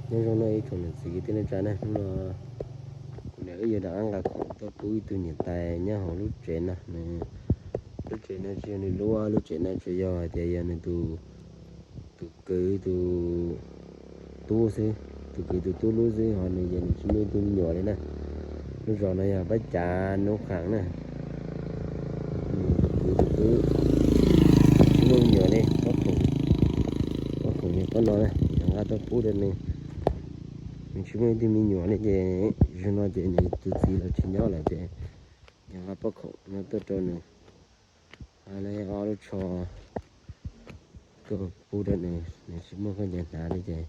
Nyob zoo no ib tsoom niam txiv kwv tij neej tsa na, hnub no kuv niam wb yuav rov qab nqa khoom tuaj pub ib tug niam tais nyob hauv lub tsev no. Nws, lub tsev no tsis yog nws lub, lub tsev no tsuas yog hais tias yog nws tus, tus kwv tus tub xwb, tus kwv tus tub lub xwb, ho nws ces nws tsis muaj ib tug me nyuam li na. Lub zos no yog Pab Cav Noob Qhaam na. Tus kwv tus tub tsis muaj me nyuam li, pob khoom, pob khoom yog pob no na, yog nqa tuaj pub rau nws. Nws tsis muaj ib tug me nyuam li ces zaum no ces nws tus txiv los tsis nyob lawm ces yog nqa pob khoom no tuaj rau nws. Nqa ob lub tsho tuaj pub rau nws, nws tsis muaj khaub ncaws hnav li ces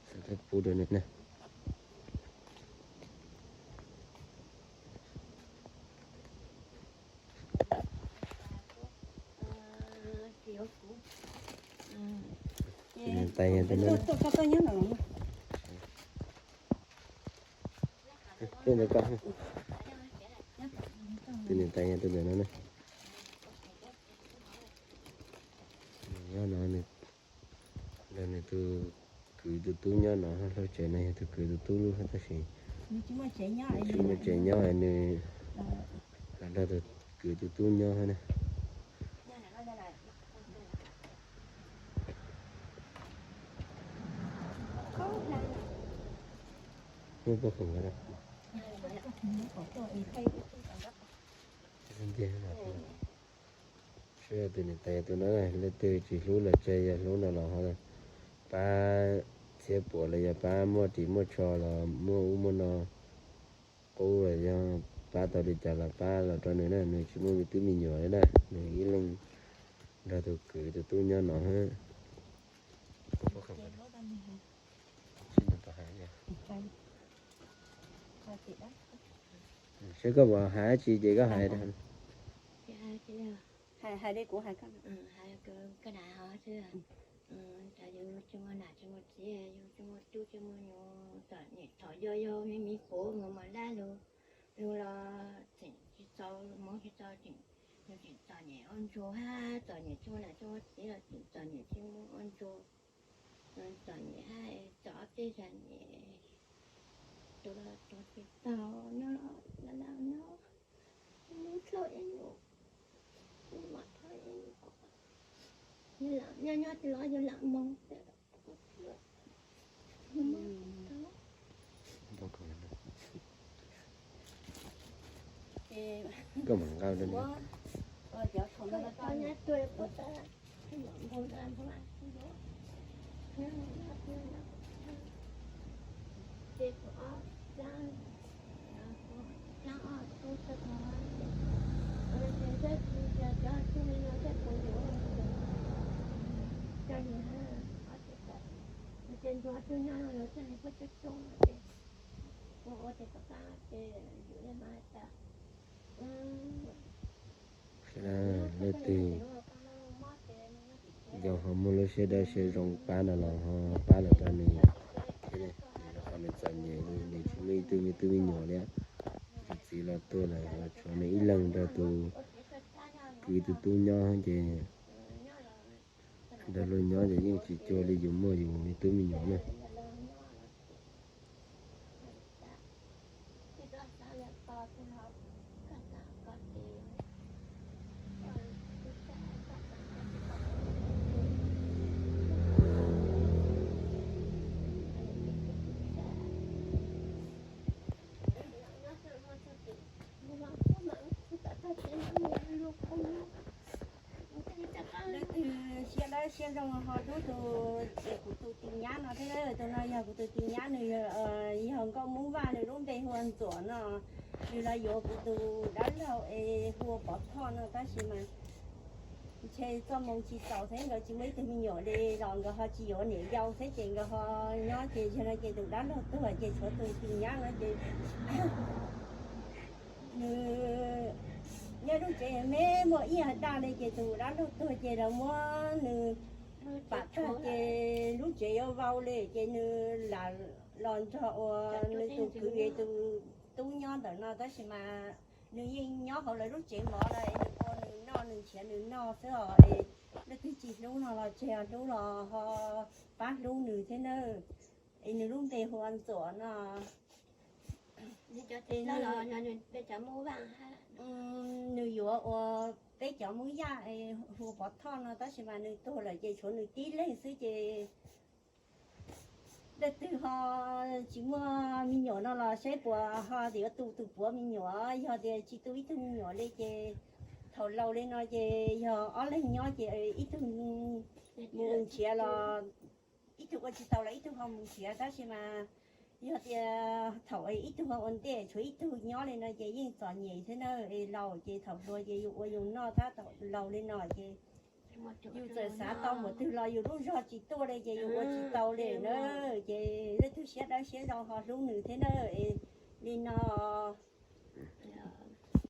xav tuaj pub rau nws na. Tus niam tais yog tus no. Tus niam tais yog tus ntawm no na. Nyob no, nws tus kwv tus tub nyob no, lub tsev no yog tus kwv tus tub lub tab sis nws tsis muaj tsev nyob, nws los nrog tus kwv tus tub nyob na. Muaj pob khoom. Saib tus niam tais tus no, leej twg tsis hlub los tseg, yog hlub no los ho pab txhiab puas los yog pab muaj ris muaj tsho los muaj ub muaj no, qub los yog pab tau li cas los pab los rau nws na, nws tsis muaj me tub me nyuam li na, nws ib leeg nrog tus kwv tus tub nyob no. Saib koj puas hais dab tsi ces koj hais. Hais li kuv hais koj. Hais koj na, hais tias yus tsis muaj nam tsis muaj txiv, yus tsis muaj tub tsis muaj nyuam, txom nyem thov yog yog me me puv mus mam dab lug, lug los tseem tsis txaus, moog tsis txaus, tseem, yus tseem txom nyem ua ntsuag hab, txom nyem tsis muaj nam tsis muaj txiv los tseem txom nyem tsis muaj ua ntsuag, txom nyem hab txom ob peb zag nyem, tus los tus tsis tau, nyob los laj laj nyob, nyob thauj ib nus, nyob mam thauj ib nus, nyob nyob tus los yus lam moog. Koj mam nqa. Leej twg yog ho muaj lub siab dawb siab zoo pab no los ho pab los rau nws thiab, nws los qhov nws txom nyem li, nws tsis muaj ib tug me tub me nyuam li. Tus txiv los tuag lawm, tshuav nws ib leeg nrog tus kwv tus tub nyob ces nrog luag nyob ces yeej tsis cuag li yus muaj yus me tub me nyuam na. Leej twg siab dawb siab zoo ho hlub tus, kuv tus tis nyab no thiab. Tus no yog kuv tus tis nyab, nws yog nkauj Hmoob Vaj, nws lub npe hu ua Ntxuam no. Nws los yuav kuv tus dab laug es hu ua Pov Thoj no, tab sis mas ntshe txoj moo tsis txaus thiab nkawd tsis muaj ib tug me nyuam li los nkawd ho tsis yuav niam yau thiab ces nkawd ho nyob ces yog no ces tus dab laug tuag ces tshuav tus tis nyab no ces nws nyob lub tsev me muaj ib yam daj li ces tus dab laug tuag ces lawv muab nws pam tag ces lub tsev yuav vau li ces nws lam los nrog ua nws tus kwv tus tub nyob ntawm no tab sis mas nws yeej nyob hauv lawv lub tsev mov no es nws ua nws noj nws nrhiav nws noj xwb os. Leej twg tsis hlub no los tseg, hlub los ho pab hlub nws thiab nawb. Es nws lub npe hu ua Ntxuam no. Nws yuav ua peb cov Hmoob Yaj hu ua Pov Thoj no, tab sis mas nws tuag lawm ces tshuav nws tib leeg xwb ces leej twg ho tsis muaj me nyuam no los saib puas ho yuav tu tus puav me nyuam. Yog tias tsis tu ib tug me nyuam li ces thaum laus li no ces yog ob leeg nyob ces ib tug mus nrhiav los ib tug ua tsis tau los ib tug ho mus nrhiav, tab sis mas yog tias thaum ib tug ho ua ntej tshuav ib tug nyob li no ces yeej txom nyem thiab na. Es laus ces thaum hluas ces yus ua yus noj, tab thaum laus li no ces yus txawm xav tau mus twg los yus lub zog tsis tuaj li ces yus ua tsis tau li na. Ces leej twg siab dawb siab zoo ho hlub nws thiab na. Es li no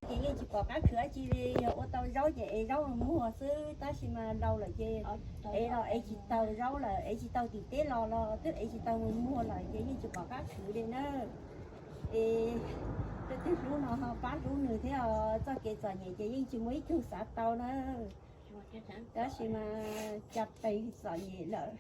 ces yeej tsis pom qab khwv dab tsi li, yog ua tau zaub ces ev zaub mus muag xwb, tab sis mas laus lawm ces ev los ev tsis tau zaub lawm, ev tsis tau tim teb los los twb ev tsis tau mus muag lawm ces yeej tsis pom qab khwv li na. Es leej twg hlub no ho pab hlub nws thiab os, txoj kev txom nyem ces yeej tsis muaj ib tug xav tau na. Tab sis mas cas pes txom nyem lawm.